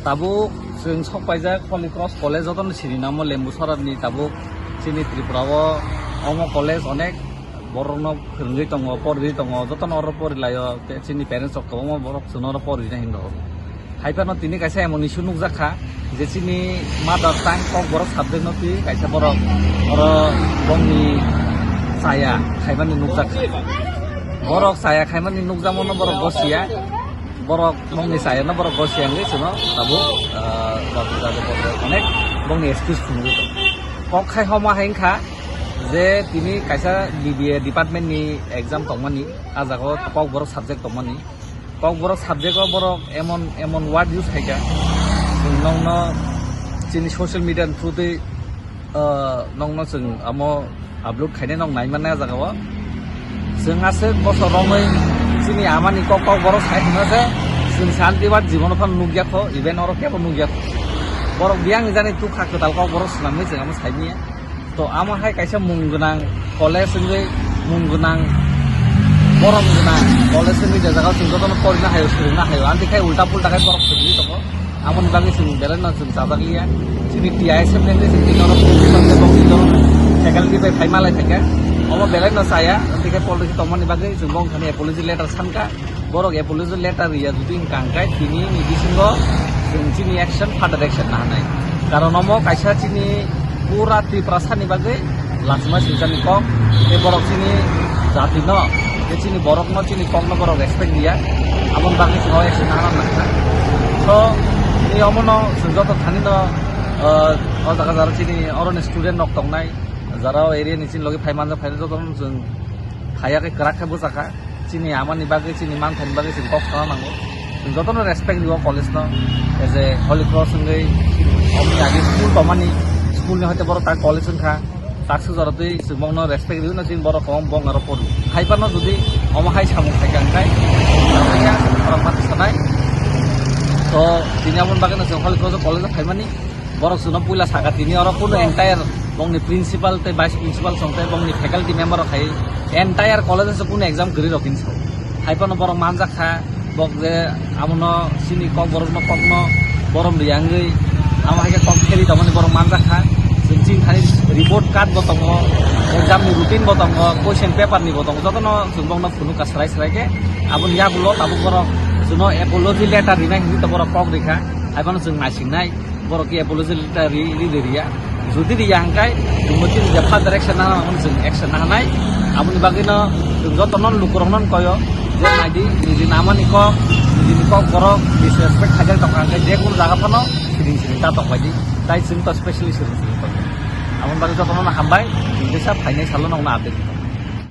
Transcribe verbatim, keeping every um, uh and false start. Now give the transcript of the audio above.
Tabuk chwng sok paijak Holy Cross College, jotono sini namo Lembuchorani. Tabuk chini Tripura o omo college onek borokno phwrwngwi tongo, porwi tongo, jotono oro porilaio, tei chini parents rok kwbangma borok chwngno oro porwina hinwi rwo. Hai phano tini kaisa emon issue nukjak kha je chini mother tongue Kokborok subject no twi kaisa borok oro bongni chaya khaimani nukjak kha. Borok chaya khaimani nukjakmano borok gosiya. Borok bongni chayano borok gosiya wngwi chwngno tabuk, ah, jaga jaga borok onek bongni excuse phunugwi tongo. Kok khai homa hai wngkha je tini kaisa B B A department ni exam tongmani, ah jaga o Kokborok subject tongmani. Kokborok subject o borok emon emon word use khaikha, chwng nokno chini social media ni through twi ah, nokno chwng amo upload khainai nok nai mannai ah jaga o. Chwng aswk bosor romwi chini amani kok Kokborok sai hwnma se chwng santi bar jibono phano nukya kho, even oro kebo nukya kho. Borok biyang jani tukha kwtal Kokborok swnamwi chwng amo sai manya. To amo hai kaisa mung gwnang college wngwi mung gwnang borom gwnang college wngwi je jaga o chwng jotono porina haio, swrwngna haio, amtwi khai ulta pulta khai borok swrwngwi tongo. Aboni bagwi chwng belai no chwng chajak liya. Chini T I S F ni chwng tini oro program tei bokni oro faculty bai phai malai phaikha. Omo belai no chaya, tei khe politics tongmani bagwi chwng bo wngkha ni apology letter sankha. Borok apology letter riya jodi wngkha hwnkhe tini ni bisingo chwng chini action, further action nahanai. Karon omo kaisa chini pura Tiprasa ni bagwi lachima swijani kok, tei borok chini jati no, tei chini borok no, chini kok no borok respect liya, aboni bagwi chwng o action nahana nangkha. So, tei omo no chwng joto thani no, ah, o jaga jara chini oro ni student rok tongnai, jara o area ni chini logi phai manjak phai joto no chwng phaiya khe kwrak khe bwchakha. Chini amani bagwi, chini manthani bagwi chwng kok sana nango. Chwng jotono respect rwo college no. As a Holy Cross wngwi omni age school tongmani, school ni hoite borok tak college wngkha. Tak sujaro twi chwng bongno respect rwino chini borok kwbang bong aro poru. Hai phano jodi omo hai samung khaikha hwnkhe, borok mati sanai. To, tini aboni bagwino chwng Holy Cross college o phaimani. Borok chwngno puila saka tini oro kunu entire bongni principal tei vice principal song tei bongni faculty member rok khai entire college o kunu exam kwrwi rok hinwi sao. Hai phano borok manjak kha, bok je amono chini kok borokno kokno borom riya wngwi amo hai khe kok kheli tongmani borok manjak kha. Chwng chini thani report card bo tongo, exam ni routine bo tongo, question paper ni bo tongo, jotono chwng bokno phunukha swrai swrai khe. Aboni yagulo tabuk borok chwngno apology letter rinai hinwi to borok kok rikha, hai phano chwng naisingnai. Borok khe apology letter ri, ri, ri, riya. Jodi riya hwnkhe, chwngbo chini je further action nana, omono chwng action nahanai. Aboni bagwino chwng jotono lukurokno koyo, je naidi, nijini amani kok, nijini kok borok disrespect khaijak tongkha hwnkhe, je kunu jaga phano siring siring ta tongbaidi. Tai chwng to specially siring siring tongo. Aboni bagwi jotono hambai, chwng teisa phainai salo nokno update.